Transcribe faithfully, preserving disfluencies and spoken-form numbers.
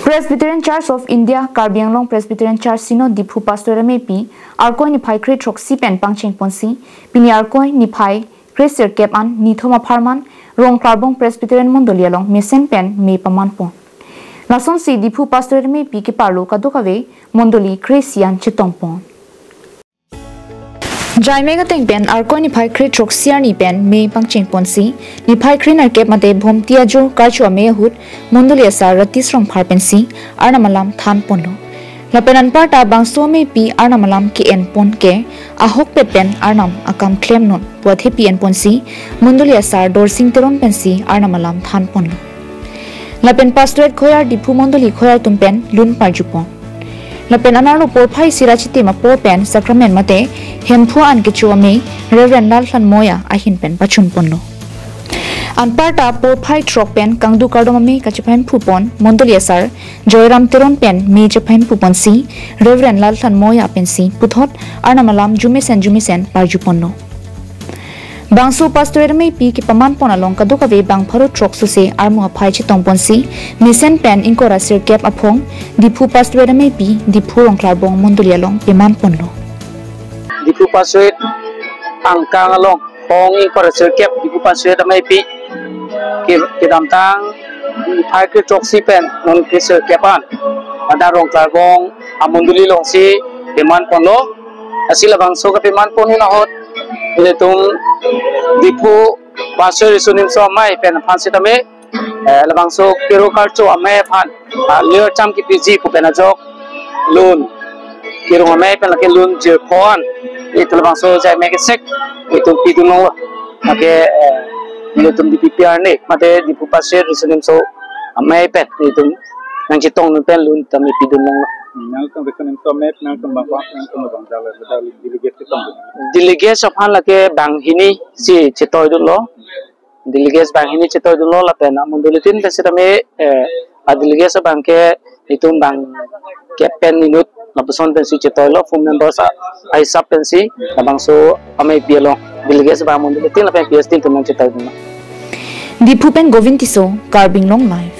Presbyterian Church of India, Karbi Anglong Presbyterian Church Synod Diphu Pastorate amepi, Arkoi niphai kre throksi pen pangcheng ponsi, pini Arkoi niphai kre sirkep an nithom apharman, Rongklarbong Presbyterian Mondoli along mesen pen me paman pon. Lasonsi Diphu Pastorate amepi keparlo kadokave mondoli kre isi an chetong pon. Jaime ateng pen Arkoi niphai kre throksi arni pen me pangcheng ponsi, niphai kre nerkep mate Bhomti ajo karcho amei ahut mondoli asar Ratish Rongphar pensi Arnam alam than ponlo. Lapen anparta bangso amepi Arnam alam ke-en pon ke ahokpet pen Arnam akam klemnon pu athepi en ponsi mondoli asar Dorsing Teron pensi Arnam alam than ponlo. Lapen Pastorate Choir, Diphu Mondoli Choir atum pen lun parju pon. Lapen anerlo porphai isi ra chitim apo pen sacrament mate Hemphu an kecho amei Reverend Lal Thanmoya ahin pen pachun ponlo. Anparta porphai throk pen kangduk kardom amei kachepahemphu pon mondoli asar Joyram Teron pen me chepahemphu ponsi Reverend Lal Thanmoya pensi puthot Arnam alam jumesen jumesen parju ponlo. Bangso Pastorate amepi kepaman pon along kadokave bang pharo throk suse armu aphai chetong ponsi mesen pen ingkoi ra sirkep aphong Diphu Pastorate amepi Diphu Rongklarbong Mondoli along peman ponlo. Diphu Pastorate angkang along hong ingkoi ra sirkep Diphu Pastorate amepi ke kedamtang phai kre throksi pen non kre sirkep an ada Rongklarbong amondoli alongsi peman ponlo. Lasi labangso kepeman pon ahut ilitum Diphu Pastorate Riso Nimso Amei pen aphan sitame, eh, labangso kero karcho amei aphan, ah, lir cham kipiji pu pen ajok lun, kero amei pen lake lun jirpo an, ilitum labangso jaime kesek ilitum pidun longlo. Lake, eh, ilitum D P P arni mate Diphu Pastorate Riso Nimso Amei pen ilitum nangchetong pen lun tame pidun longlo. Nangtum Riso Nimso Amei, nangtum bang, nangtum bang jala, jala delegate chetong. Delegate aphan lake banghini si chetoidunlo. Delegate banghini chetoidunlo lapen amondolitin pen sitame, eh, a delegate abang ke itum bang kep pen inut lapuson pensi chetoilo, full members a, ahisap pensi labangso amepi along delegate abang amondolitin lapen P S D atum nangchetoidunlo. Diphu pen Govind Tisso, Karbi Anglong Live.